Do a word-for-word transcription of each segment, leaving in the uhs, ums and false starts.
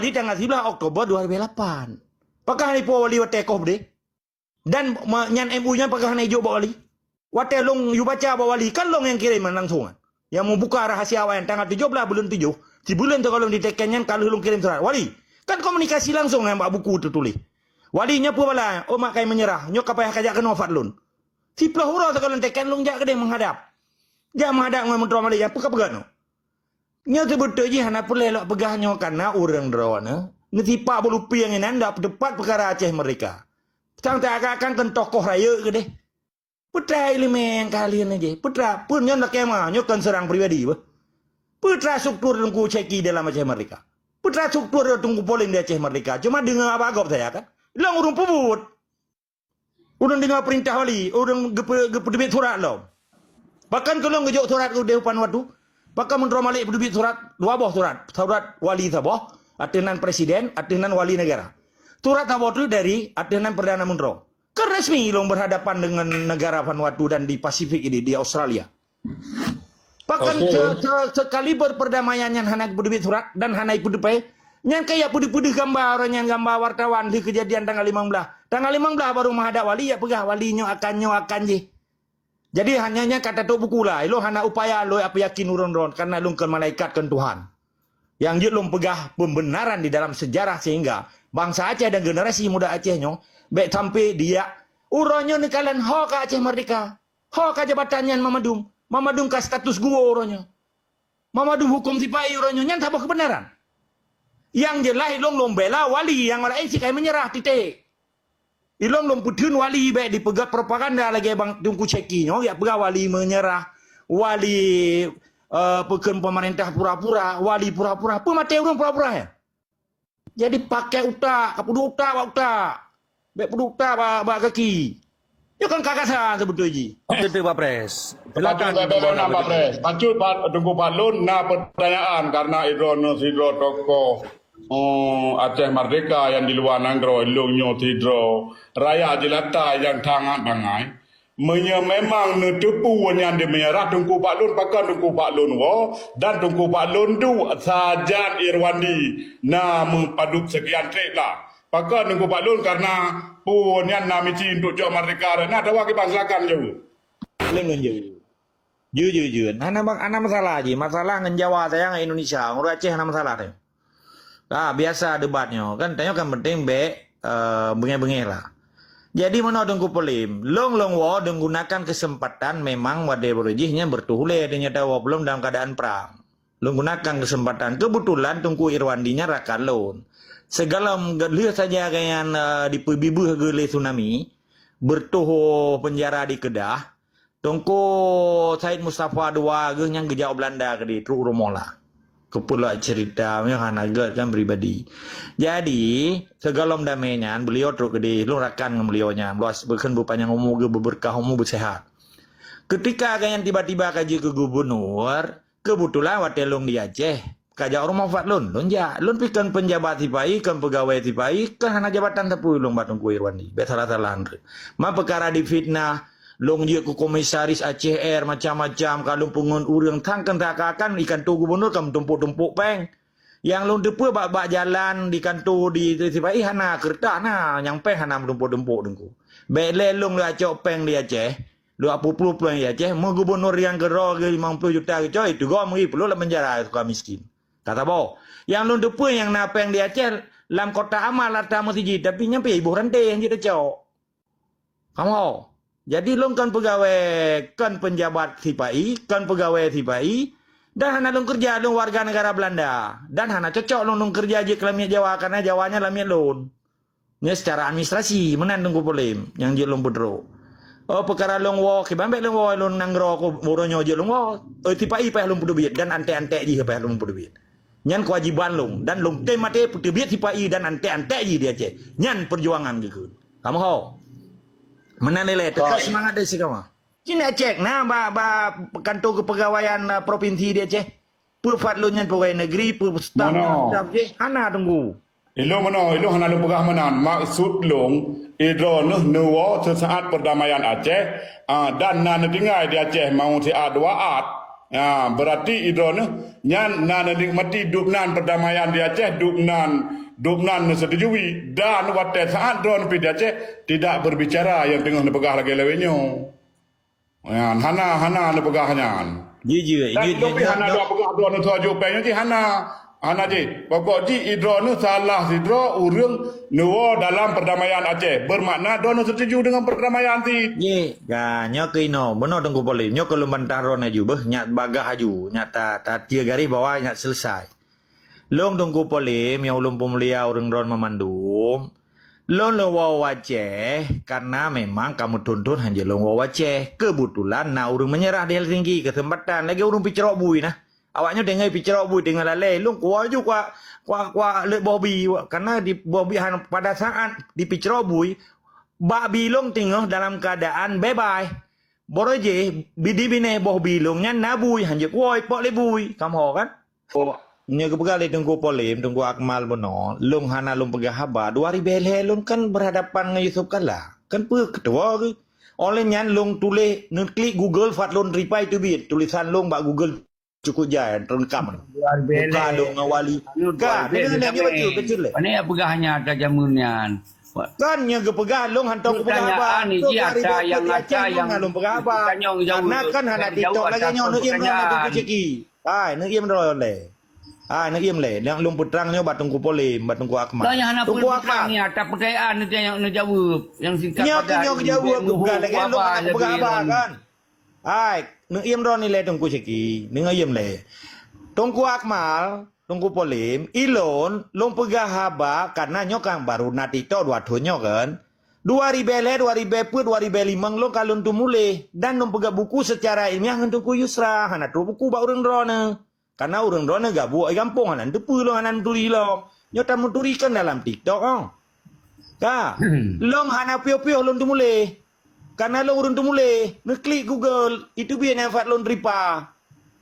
Jadi tanggal siblaih Oktober dua ribu lapan. Pakon hana ipo Wali watée koh beudeh? Dan ma-, nyan M O U nyan pakon hana ijok bak Wali? Watée lôn yue baca bak Wali, kan lôn nyang kirém langsung kan. Nyang meubuka rahasia awaknyan tanggal tujoh blaih buleuen tujoh, sibuleuen sigohlom diteken nyan ka lheueh lôn kirém surat. Wali, kan komunikasi langsung nyan bak buku teutuléh. Wali, nyoe peue bala, oh mak kai meunyeurah, nyoe ka payah kajak keunoe Fadlon. Siploh uroe sigohlom teken lôn jak keudeh meuhadab. Jak meuhadab ngon Meuntro Malik, nyang peue ka peugah nyoe? Nyoe seubeutôi jih hana peureulée lôn peugah nyoe, kareuna ureuëng droeneuh neusipak bulupieng inan dak peuteupat peukara Aceh Merdeka. Sang seakan-akan kon tokoh rayeuk keudeh. Peue treuk ileumèe nyang ka lheueh jih? Peue treuk? Peue nyoe lakée ma? Nyoe kon seurang pribadi beuh. Peue treuk struktur Teungku Cheki dalam Aceh Merdeka? Peue treuk struktur Teungku Polém di Aceh Merdeka? Cuma deungoe haba gob saja kan? Lôn ureuëng peubuet. Ureuëng deungoe peurintah Wali, ureuëng geupe-, geupeuteubiet surat lom. Pakon keu lôn geujok surat u Dewan Watèe? Pakon Meuntro Malik peuteubiet surat, dua boh surat. Surat Wali saboh, ateueh nan presiden, ateueh nan wali negara. Surat saboh tu dari ateueh nan Perdana Meuntro. Kan resmi lôn berhadapan dengan negara Vanuatu dan di Pasifik ini, di Australia. Pakon Oke. se-, se-, sekaliber perdamaian nyan hana geupeuteubiet surat dan hana ipeuteupai, nyan kaya peudeuh-peudeuh gamba ureuëng nyan, gamba wartawan di kejadian tanggal limong belas. Tanggal limong belas baru meuhadab wali, ya peugah wali nyoe akan, nyoe akan jih. Jadi hanya nyan ka tatok buku lah. Ilôn hana upaya lôn apa yakin ureuëng droen, karena lôn kon malaikat, kon Tuhan. Nyang jeuet lôn peugah pembenaran di dalam sejarah sehingga bansa Aceh dan generasi muda Aceh nyoe bèk sampai dia uroe nyoe neukalon ho ka Aceh merdeka. Ho ka jabatan nyan Mamadum. Mamadum ka status guo uroe nyoe. Mamadum huköm sipai uroe nyoe. Nyan saboh kebenaran. Nyang jeulaih ilôn lôn bela wali, nyang laén sikai meunyeurah titek. Ilôn lôn peutheun wali bèk dipeugah propaganda lagèe bang Teungku Cheki nyoe, ya peugah wali meunyeurah, wali, eh, peukheun pemerintah pura-pura, wali pura-pura. Peue maté ureuëng pura-pura ya? Jadi pakai utak, ka peuduek utak bak utak. Bèk peuduek utak bak, bak gaki. Nyoe kan ka kasa seubeutôi jih. Betul, Pak Pres. Silakan. Bacut, Pak Pres. Bacut, Pak, Teungku Fadlon, na pertanyaan karena idroeneuh sidroe tokoh, oh, Aceh Merdeka nyang di luwa nanggroe, ilôn nyoe sidroe rakyat jelata nyang sangat bangai. Meunyoe memang neuteupeue nyan di meunyeurah Teungku Fadlon, pakon Teungku Fadlon woe dan Teungku Fadlon duek sajan Irwandi na meupadub sekian trép lah. Pakon Teungku Fadlon, karena peue nyan na misi untuk cok merdeka, na tawa kiban, silakan jaweueb. Lôn ngon jaweueb. Jeuet, jeuet, jeuet. Hana bang, hana masalah jih. Masalah ngon Jawa saja ngon Indonesia. Ureuëng Aceh hana masalah teuh. Ah, biasa debat nyoe. Kan tanyoe kan penting bèk, eh, beungéh-beungéh lah. Jadi meunoe Teungku Polém, lôn, lôn woe, lôn gunakan kesempatan memang wadée baroe jih nyan beureutoh ulée, ternyata woe belum dalam keadaan perang. Lôn gunakan kesempatan. Kebetulan Teungku Irwandi nyan rakan lôn. Sigohlom lheueh saja gobnyan, eh, dipeubibeuh geuh lé tsunami, beureutoh penjara di Kedah, Teungku Said Mustafa dua geuh nyan geujak u Belanda keudeh, trok u rumoh lah. Keupeulak cerita nyoe hana gèt kan pribadi. Jadi, sigohlom damé nyan, beliau trok keudeh, lôn rakan ngon beliau nyan. Beukeun beupanyang umu geuh, beubeurkah umu, beusehat. Ketika gobnyan tiba-tiba ka jeuet keu gubunur, keubeutulan watée lôn di Aceh, ka jak u rumoh Fadlon, lôn jak. Lôn pih kon peunjabat sipai, kon peugawée sipai, kon hana jabatan sapeue lôn bak Teungku Irwandi. Bèk salah-salah andeuet. Ma peukara difitnah, lôn jeuet keu komisaris Aceh Air, macam-macam, ka lôn peungon ureuëng, sang kon seakan-akan di kantô gubunur ka meutumpôk-tumpôk péng. Nyang lôn teupeue bak, bak jalan di kantô di, di sipai hana keureutah na, nyang péng hana meutumpôk-tumpôk Teungku. Bèk lé lôn leucok péng di Aceh. Dua puluh ploh di Aceh, meu gubunur nyang keudroe geuh limong ploh juta geucok, itu goe meuri peuloh lam penjara suka miskin. Ka saboh. Nyang lôn teupeue nyang na péng di Aceh lam kotak amal atra meuseujid, tapi nyan pih iboh ranté nyang jeuet teucok. Kamoe. Jadi lôn kon peugawée, kon peunjabat sipai, kon peugawée sipai, dan hana lôn keureuja, lôn warga negara Belanda, dan hana cocok lôn, lôn keureuja jeuet keu lamiet Jawa, karena Jawa nyan lamiet lôn. Nyoe secara administrasi, meunan Teungku Polém nyang jeuet lôn peutrok. Oh, peukara lôn woe, kiban bèk lôn woe lôn nanggroe, uroe nyoe jeuet lôn woe. Oh, sipai payah lôn peuteubiet dan anték-anték jih payah lôn peuteubiet. Nyan keuwajiban lôn dan lôn tem maté peuteubiet sipai dan anték-antek jih di Aceh. Nyan peujuangan geukheun. Kamoe ho. Meunan ilée, teuka seumangat dari sikama. Cina cek na ba, ba kantô keupeugawaian, eh, provinsi di Aceh. Peue Fadlon nyan pegawai negeri, peue staf, staf jih, hana Teungku. Ilôn meunoe, ilôn hana lôn peugah meunan. Maksud lôn, idroeneuh neuwoe seusaat perdamaian Aceh, ah, dan na neutinggai di Aceh mau siat dua at. Ya, berarti idroeneuh nyan na neunikmati dubnan perdamaian di Aceh, dubnan, dubnan neusetujui, dan watée saat droeneuh pih di Aceh tidak berbicara nyang teungoh neupeugah lagée lawée nyoe. Nyan, hana, hana neupeugah nyan. Jijeuet, Dan jijeuet, idroe pih jijeuet, hana jijeuet. Dua peugah droeneuh soe jok péng nyoe jih hana. Hana jih. Pokok jih idroeneuh salah sidroe ureuëng neuwoe dalam perdamaian Aceh. Bermakna droeneuh setuju dengan perdamaian cit. Jih, ka, nyoe keuh inoe. Bunoe Teungku Polem. Nyoe keuh lôn bantah droeneuh ju beuh. Nyak bagah aju. Nyak ta, ta tieu garéh bahwa nyak selesai. Lôn Teungku Polem nyang ulôn peumulia ureuëng droeneuh meumandum. Lôn lôn woe u Aceh karena memang ka meuthon-thon hanjeuet lôn woe u Aceh. Keubeutulan na ureuëng meunyeurah di Helsinki keuseumpatan lagée ureuëng picrok bui nah. Awaknyoe teungoh picrok bui teungoh lalée, lôn kuwoe ju kuak, kuak, kuak leuet boh bi, karena di boh bi han, pada saat di picrok bui, bak bi lôn teungoh dalam keuadaan bebas. Barô jih, bi di binéh boh bi lôn nyan na bui, hanjeuet kuwoe pok lé bui, kam ho kan? Oh. Nyoe geupeugah lé Teungku Polem, Teungku Akmal bunoe, lôn hana lôn peugah haba, dua ribée lhée lôn kan berhadapan ngon Yusuf Kala. Kan peue ketua geuh? Oleh nyan lôn tuléh, neuklik Google, fat lôn reply teubiet tulisan lôn bak Google cukup jai, teureunkam. Dua ribée lhée. Buka lôn ngon wali. Anu, Ka, dua ribée lhée. Baca, baca, baca lé. Pane ya peugah hanya ata jameun nyan. Kan nyoe geupeugah lôn hantom kupeugah haba. Pertanyaan ni Tu dia dua ribée ata yang peuet ata Aceh lôn yang hana lôn peugah haba. Tanyong jawab. Karena kan hana TikTok lagée nyoe, neuk iem droe na Teungku Ceki. Hai, neuk iem droe lé. Hai, neuk iem lé. Nyang lôn peutrang nyoe bak Teungku Polem, bak Teungku Akmal. Lah yang hana Teungku Akmal. Ni ata pertanyaan ni yang nak jawab. Yang singkat Nyoe padat keuh nyoe ni, jawab bukan lagée lôn hana peugah haba kan. Hai, neuk iem droe ni lé Teungku Ceki. Neuk iem lé. Teungku Akmal, Teungku Polem, ilôn, lôn peugah haba karena nyoe kan baru na TikTok dua thon nyoe kan. Dua ribée lhée, dua ribée peuet, dua ribée limong lôn ka lôn teumuléh dan lôn peugah buku secara ilmiah ngon Teungku Yusra, hana trok buku bak ureuëng droeneuh. Karena ureuëng droeneuh gabuek di gampông hana neuteupeue lôn hana neuturi lom. Nyoe tameuturi kan dalam TikTok oh. Ka. Lôn hana piôh-piôh lôn teumuléh. Karena lôn ureuëng teumuléh, neuklik Google, itu biet nyang fat lôn ripa.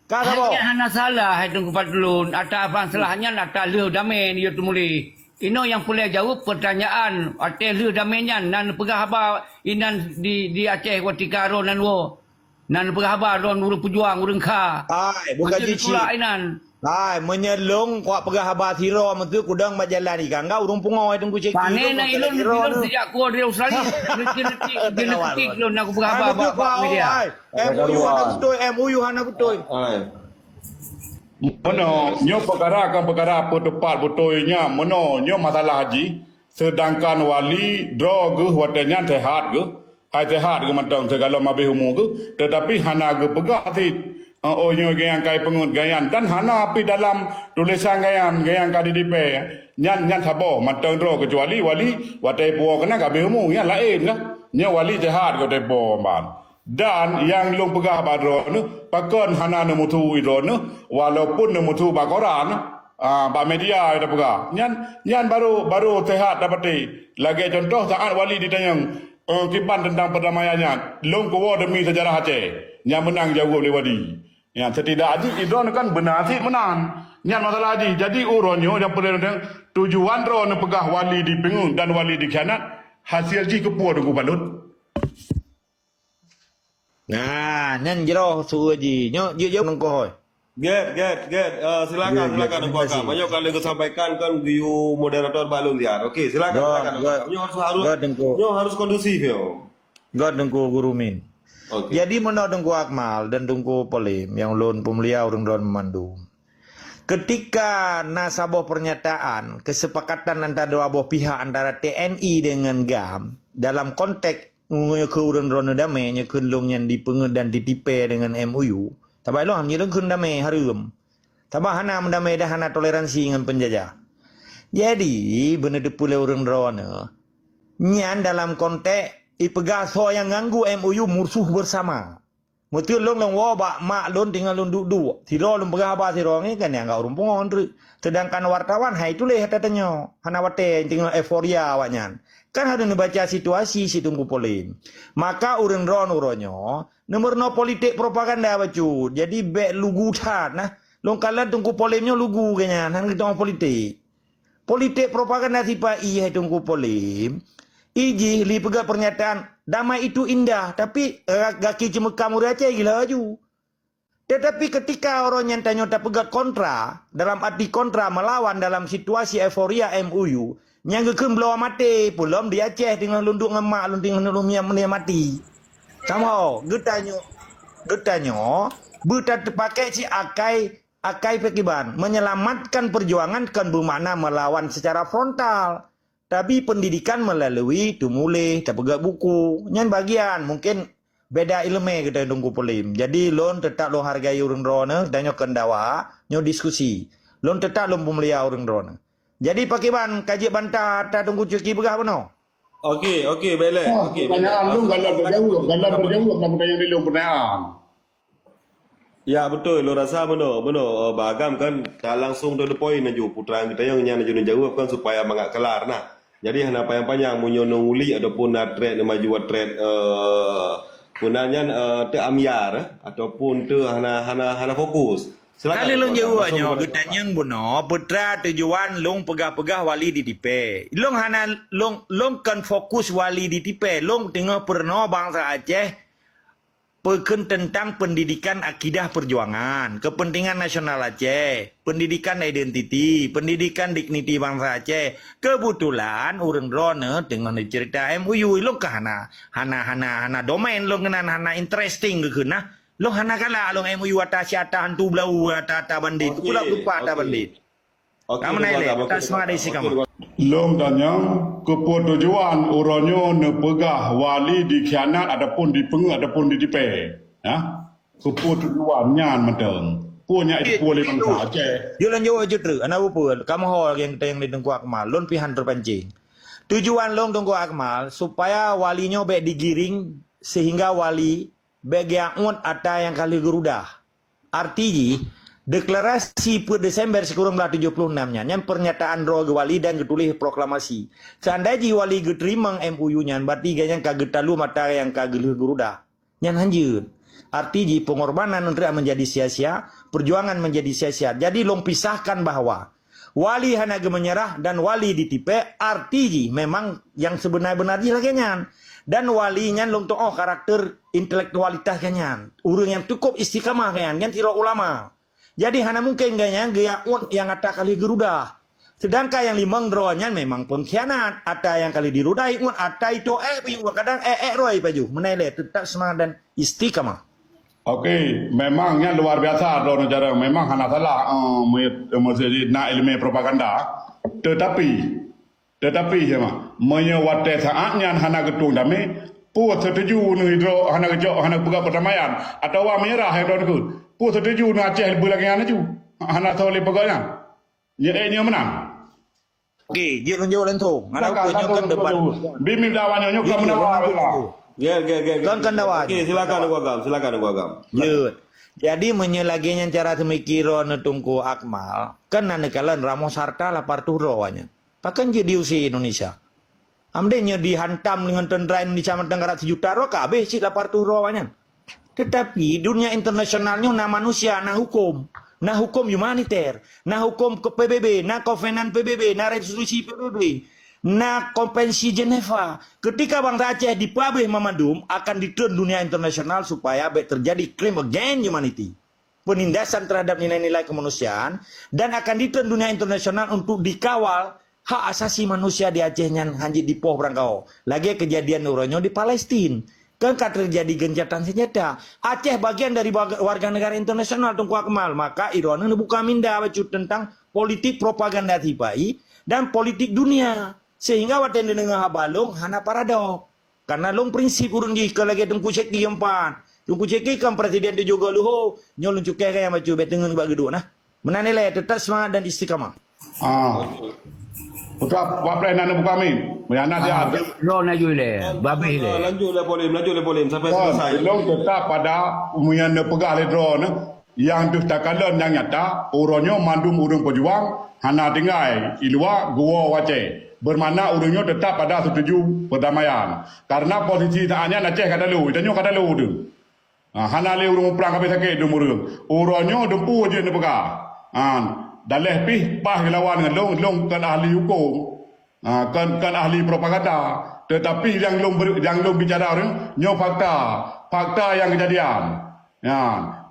Ka saboh. Hai nyan hana salah hai Teungku Fadlun, ata masalah nyan ata lheueh damé nyoe teumuléh. Inoe nyang peureulée jaweueb peurtanyaan, watée lheueh damé nyan na neupeugah haba inan di, di Aceh watika droe nan woe. Na neupeugah haba droe ureuëng peujuang, ureuëng kha. Hai, bukan Hanjeuet jih cit. Ditulak inan. Hai, meunyoe lôn kuat peugah haba sidroe meuseu kudong bak jalan ikan ka ureuëng pungo hai Teungku Ceki. Pane na ilôn, ilôn sejak kuwoe dari Australia. Neukeutik, neukeutik lôn aku peugah haba bak, bak media. Hai, M O U hana beutôi, M O U hana beutôi. Hai. Meunoe, nyoe peukara kon peukara peuteupat beutôi nyan. Meunoe, nyoe masalah jih. Seudangkan wali droe geuh watée nyan seuhat geuh, hai seuhat geuh mantong sigohlom habéh umu geuh, teutapi hana geupeugah cit, "Oh, oh, nyoe geuh nyang ka ipeungeut geuh nyan," dan hana pih dalam tulésan geuh nyan, geuh nyan ka jidipée. Nyan, nyan saboh mantong droe keucuali wali watée ipuwoe keunan ka habéh umu, nyan laén lah. Nyoe wali seuhat geuh watée ipuwoe ban. Dan nyang lôn peugah bak droeneuh, pakon hana neumusu droeneuh, walaupun neumusu bak koran, ah, bak media tapeugah. Nyan, nyan baru, baru seuhat tapatéh. Lagée contoh saat wali jitanyong, eh, kiban teuntang peurdamaian nyan, lôn kuwoe demi seujarah Aceh. Nyan meunang jaweueb lé wali. Nyan setidak jih droeneuh kan beuna cit meunan. Nyan masalah jih. Jadi uroe nyoe nyang peureulée tujuan droeneuh peugah wali jipeungeut dan wali jikhianat, hasil jih keupeue Teungku Fadlun? Nah, nyan jroh su jih. Nyoe jeuet jaweueb Teungku Hôi. Get, get, get. Eh, silakan, silakan Teungku Akmal. Banyak kali geusampaikan kan geuyue moderator balon liar. Okey, silakan, silakan Teungku Akmal. Nyoe harus, harus, nyoe harus kondusif nyoe. Gét Teungku Guru Min. Okey. Jadi meunoe Teungku Akmal dan Teungku Polem nyang ulôn peumulia ureuëng droeneuh mandum. Ketika na saboh pernyataan kesepakatan antara dua boh pihak antara T N I dengan GAM dalam konteks nyoe keu ureuëng droeneuh damé, nyoe keu lôn nyan dipeungeut dan ditipée dengan M O U. Saban lôn nyoe keu damé hareuem. Saban hana meudamé dan hana toleransi ngon peunjajah. Jadi, beuneuteupeu lé ureuëng droeneuh, nyan dalam konteks ipeugah soe nyang ganggu M O U musuh bersama. Meuteun lôn lôn woe bak mak lôn teungoh lôn duek-duek. Sidroe lôn peugah haba sidroe ngieng kan nyang gak ureuëng pungo treuk. Sedangkan wartawan hai tuléh ata tanyoe. Hana watée teungoh euforia awaknyan. Kan harôh neubaca situasi si Teungku Polem. Maka ureuëng droeneuh uroe nyoe neumeurunoe politik propaganda bacut. Jadi bék lugu that nah. Lôn kalon Teungku Polem nyoe lugu geuh nyan, hana geutanyoe politik. Politik propaganda sipa i hai Teungku Polem. I jih lé peugah pernyataan, "Damai itu indah," tapi, eh, gaki ceumeukam ureuëng Aceh gila laju. Tetapi ketika uroe nyan tanyoe tapeugah kontra, dalam arti kontra melawan dalam situasi euforia M O U, nyang geukheun bloe maté, peulom di Aceh teungoh lôn duek ngon mak lôn teungoh lôn miet meunia maté. Kamoe geutanyoe, geutanyoe beutateupakè cit akai, akai pakriban menyelamatkan perjuangan kon beumakna melawan secara frontal. Tapi pendidikan melalui teumuléh, tapeugah buku. Nyan bagian, mungkin beda ileumèe geutanyoe Teungku Polem. Jadi, lôn teutap lôn hargai ureueng droeneuh, tanyoe kheun dawa, nyoe diskusi. Lôn teutap lôn peumulia ureueng droeneuh. Jadi, pakriban ka jeuet bantah ata Teungku Cheuki peugah bunoe? Okey, okey, belek. Okey, belek. Pertanyaan lôn galak terjawab, galak terjawab dalam pertanyaan lôn, pertanyaan. Ya, beutôi. Lôn rasa meunoe, meunoe, eh, Bah Agam kan tak langsung to the point laju. Putra geutanyoe nyan laju neujaweueb kan supaya mangat kelar nah. Jadi hana panyang-panyang meunyoe neuulik ataupun na threat, neumaju threat, eh, peue nan nyan, eh, teu amyar, eh, ataupun teu hana, hana, hana fokus. Silakan. Kali lôn jaweueb nyoe, geutanyoe bunoe, putra tujuan lôn peugah-peugah wali di Tipè. Lôn hana, lôn, lôn kon fokus wali di Tipè. Lôn teungoh peurunoe bansa Aceh peukheun teuntang pendidikan akidah perjuangan, kepentingan nasional Aceh, pendidikan identiti, pendidikan digniti bansa Aceh. Keubeutulan ureueng droeneuh teungoh neuceurita M O U, lôn ka hana, hana, hana, hana domain lôn keunan, hana interesting geukheun nah. Lôn hana galak lôn M O U ata siata hantu blau, ata-ata bandit. Okey, pula lupa ata bandit. Okey, Kamu naik leh, tak semangat isi kamu. Lôn tanyong, keupeue tujuan uroe nyoe neupeugah wali dikhianat ataupun dipeungeuet ataupun ditipèe? Ha? Keupeue tujuan nyan mantong? Peue nyak itu lé bansa Aceh? Jeuet lôn jaweueb jeuet treuk, hana peue-peue. Kamoe ho nyang tanyong lé Teungku Akmal, lôn pih han teupancing. Tujuan lôn Teungku Akmal, supaya wali nyoe bèk digiring sehingga wali bèk geuaneuet ata nyang ka lheueh geurudah. Arti jih, deklarasi peuet Desember sikureueng blaih tujoh ploh nam nyan, nyan pernyataan droe geuwali dan geutuléh proklamasi. Seandai jih wali geuteurimong M O U nyan, berarti gobnyan ka geutalu mata nyang ka geulheueh geurudah. Nyan hanjeuet. Arti jih, pengorbanan untuk menjadi sia-sia, perjuangan menjadi sia-sia. Jadi, lôn pisahkan bahwa wali hana geumeunyeurah dan wali ditipèe, arti jih memang nyang seubeuna-beuna jih lagèe nyan. Dan wali nyan lôn tu'oh karakter intelektualitas gobnyan. Ureueng nyang cukup istiqamah gobnyan, nyan sidroe ulama. Jadi hana mungken gobnyan geuaneuet nyang ata ka lheueh geurudah. Sedangkan nyang limong droe nyan memang pengkhianat. Ata nyang ka lheueh dirudah ianeuet, ata itu ék ianeuet, kadang ék-ék roi pajoh. Meunan lé, tetap seumangat dan istiqamah. Okey, memang nyan luar biasa droeneuh cara. Memang hana salah, eh, me-, meuseujid na ileumèe propaganda. Tetapi, tetapi, ya, mah, meunyoe watèe saat nyan hana geutueng damé, peue seutuju neuh droe hana geujok, hana peugah perdamaian, atawa meunyeurah, ya, droe neukheun? Peue seutuju neuh Aceh beu lagèe nyan laju? Hana soe lé peugah nyan. Nyoe, eh, nyoe meunan. Okey, jeuet lôn jaweueb langsung. Hana peue, nyoe kan debat. Bimi dawa nyoe, nyoe kan meunawa. Gel, gel, gel, gel. Kan, kan dawa. Okey, silakan Teungku Agam, silakan Teungku Agam. Jeuet. Jadi, meunyoe lagèe nyan cara seumiki droeneuh Teungku Akmal, kan na neukalon ramos harta lapan reutôh droe awaknyan. Pakon jeuet diusé Indonesia? Amdeng nyoe dihantam deungon tentara Indonesia mantong karab sijuta droe, ka habéh cit lapan reutôh droe awaknyan. Tetapi dunia internasional nyoe na manusia, na huköm. Na huköm humaniter, na huköm ke P B B, na kovenan P B B, na resolusi P B B, na konvensi Geneva. Ketika bansa Aceh dipeuhabéh mamandum, akan ditreun dunia internasional supaya bèk terjadi crime against humanity, penindasan terhadap nilai-nilai kemanusiaan, dan akan ditreun dunia internasional untuk dikawal hak asasi manusia di Aceh nyan hanjeuet dipoh barangkaho. Lagèe keujadian uroe nyoe di Palestin. Kan ka teujadi gencatan senjata. Aceh bagian dari warga, warga negara internasional Teungku Akmal. Maka droeneuh neubuka minda bacut tentang politik propaganda sipai dan politik dunia. Sehingga watèe neudeungoe haba lôn hana paradok. Karena lôn prinsip ureueng jih keu lagèe Teungku Syeki empat. Teungku Syeki kan presiden tujoh go luho, nyoe lôn cukai ka nyang bacut bèk teungeun bak geuduek nah. Meunan ilèe, tetap seumangat dan istiqamah. Ah. Putra, Pak Pres, nak buka min. Meunan dia. Ah, lo na ju ilèe, babeh ilèe. Lanjut lé Polem, lanjut lé Polem sampai selesai. Lôn tetap pada nyang neupeugah lé droeneuh. Nyang deuh takalon nyang nyata, uroe nyoe mandum ureueng peujuang hana tinggai i luwa geuwoe u Aceh. Beumakna ureueng nyoe teutap pada seutuju peudamaian. Karena posisi saat nyan Aceh ka talu, tanyoe ka talu tu. Ha, hana lé ureueng muprang kabeh sakét dum ureueng. Uroe nyoe dumpeue jeuet neupeugah. Ha, daleh pih paih geulawan ngon lôn, lôn kon ahli huköm. Ha, kon, kon ahli propaganda. Tetapi nyang lôn ber-, nyang lôn bicara nyoe fakta. Fakta nyang keujadian. Ya,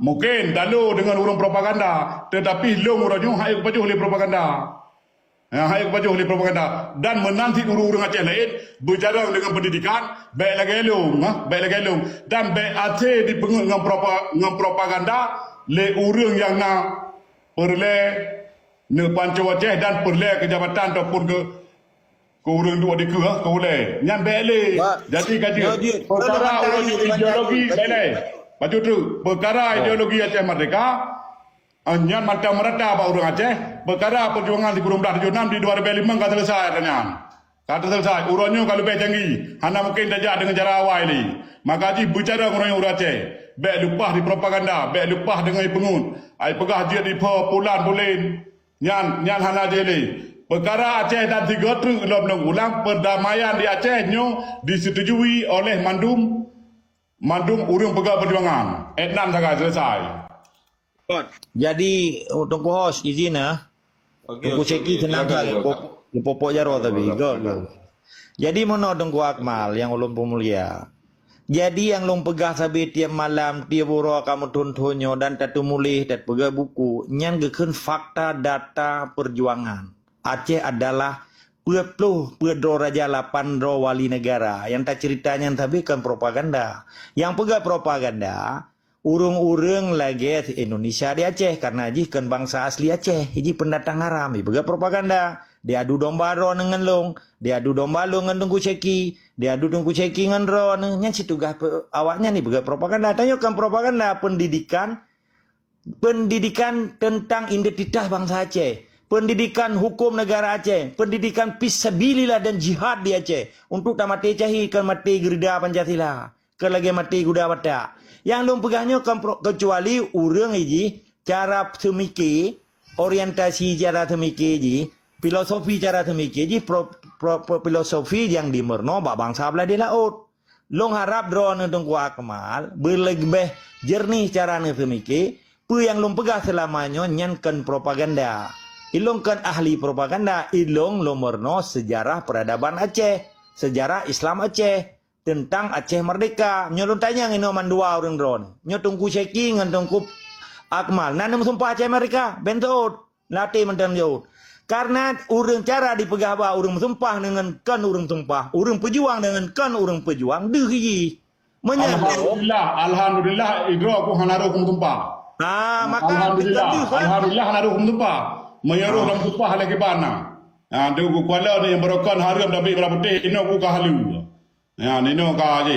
mungkin talo deungon ureuëng propaganda, tetapi lôn uroe nyoe hana kupajoh lé propaganda. Ya, hana kupajoh lé propaganda. Dan meunan cit ureuëng-ureuëng Aceh laén beujarang deungon pendidikan, bék lagée lôn, ha, bék lagée lôn. Dan bék até dipeungeut ngon propa-, ngon propaganda lé ureuëng nyang na peureulée neupanco Aceh dan peureulée keu jabatan ataupun keu, keu ureuëng duek dikeue, ha, keu ulée. Nyan bék lé. Jadi ka jeuet. Peukara ureuëng ideologi, bék lé. Pajoh treuk. Peukara ideologi Aceh Merdeka, ah, nyan mantong meurata bak ureuëng Aceh. Peukara peujuangan sikureueng blaih tujoh nam di dua ribée limong ka selesai ata nyan. Ka teuseuleusoe, uroe nyoe ka leubeh canggih, hana mungken tajak deungon cara awai lé. Maka jih beucarông uroe nyoe ureuëng Aceh, bék leupah di propaganda, bék leupah deungon ipeungeut, ai peugah jeuet ipo pulan pulen. Nyan, nyan hana jih lé. Peukara Aceh dan tiga treuk lom lôn ulang, perdamaian di Aceh nyoe disetujui oleh mandum, mandum ureuëng peugah peujuangan. Etnan sagai selesai. Jadi, Teungku Hos, izin ya. Teungku Syeki senang kan. Lepopok jaroe tapi. Go, go. Jadi meunoe Teungku Akmal nyang ulôn peumulia. Jadi nyang lôn peugah sabe tieb malam, tieb uroe kamoe thon-thon nyoe dan tateumuléh, tapeugah buku, nyan geukheun fakta data perjuangan. Aceh adalah peuet ploh peuet droe raja lapan droe wali negara. Nyang taceurita nyan sabe kon propaganda. Nyang peugah propaganda, ureuëng-ureuëng lagée Indonesia di Aceh, karena jih kon bansa asli Aceh, jih pendatang haram, jipeugah propaganda. Diadu domba droeneuh ngon lôn, diadu domba lôn ngon Teungku Syeki, diadu Teungku Syeki ngon droeneuh, nyan situgaih awaknyan jipeugah propaganda. Tanyoe kon propaganda, pendidikan, pendidikan tentang identitas bansa Aceh, pendidikan hukum negara Aceh, pendidikan fisabilillah dan jihad di Aceh untuk tamaté syahid, kon maté geurida Pancasila. Kon lagée maté guda batak. Nyang lôn peugah nyoe kon pro-, keucuali ureuëng jih cara seumike, orientasi cara seumike jih, filosofi cara seumike jih, pro-, pro-, pro-, filosofi nyang dimeurunoe bak bansa blah di laôt. Lôn harab droeneuh Teungku Akmal beuleubeh jeureunih cara neuseumike, peue nyang lôn peugah seulama nyoe nyan kon propaganda. Ilôn kon ahli propaganda, ilôn lôn meurunoe seujarah peuradaban Aceh, seujarah Islam Aceh. Teuntang Aceh Merdeka. Nyoe lôn tanyong inoe mandua ureuëng droeneuh. Nyoe Teungku Syeki ngon Teungku Akmal na neumeusumpah Aceh Merdeka? Ben teuôt. Latée mantong jeuôt. Karena ureuëng cara jipeugah bah ureuëng meusumpah deungon kon ureuëng meusumpah, ureuëng peujuang deungon kon ureuëng peujuang deuh jih. Meunyoe Alhamdulillah, alhamdulillah idroe ku hana rhoh meusumpah. Ah, maka alhamdulillah, alhamdulillah hana rhoh meusumpah. Meunyoe rhoh lam sumpah lé kiban na. Ha, tu ku kuala ni barokon hareuem tapi bala putéh inoe ku ka haleue. Ya, nino ka ji.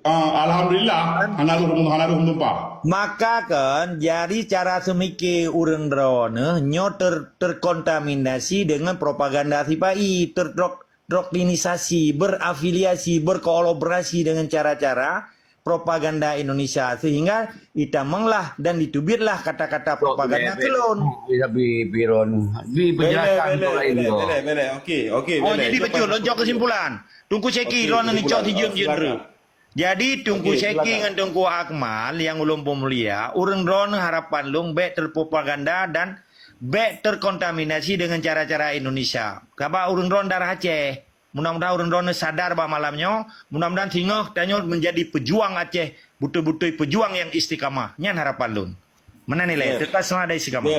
Ah, alhamdulillah, hana rhoh, hana rhoh meutumpah. Maka kan, jadi cara seumike ureuëng droeneuh nyoe ter, terkontaminasi dengan propaganda sipai, terdoktrinisasi, berafiliasi, berkolaborasi dengan cara-cara propaganda Indonesia sehingga itamonglah dan ditubitlah kata-kata propaganda kelon. Bi bi bi ron. Bi penjelasan tu lain tu. Okey, okey. Oh, jadi betul, lonjok kesimpulan. Tungku Syeki, okay, ron ni cok sijeuem jendera. Jadi Tungku Syeki ngon Tungku Akmal yang ulôn peumulia, ureuëng droeneuh harapan lôn bék terpropaganda dan bék terkontaminasi dengan cara-cara Indonesia. Sabab ureuëng droeneuh darah Aceh. Mudah-mudahan ureuëng droeneuh sadar bak malam nyoe, mudah-mudahan singoh tanyoe menjadi pejuang Aceh, beutôi-beutôi pejuang yang istiqamah. Nyan harapan lôn. Meunan nilai, tetap semangat dan istiqamah.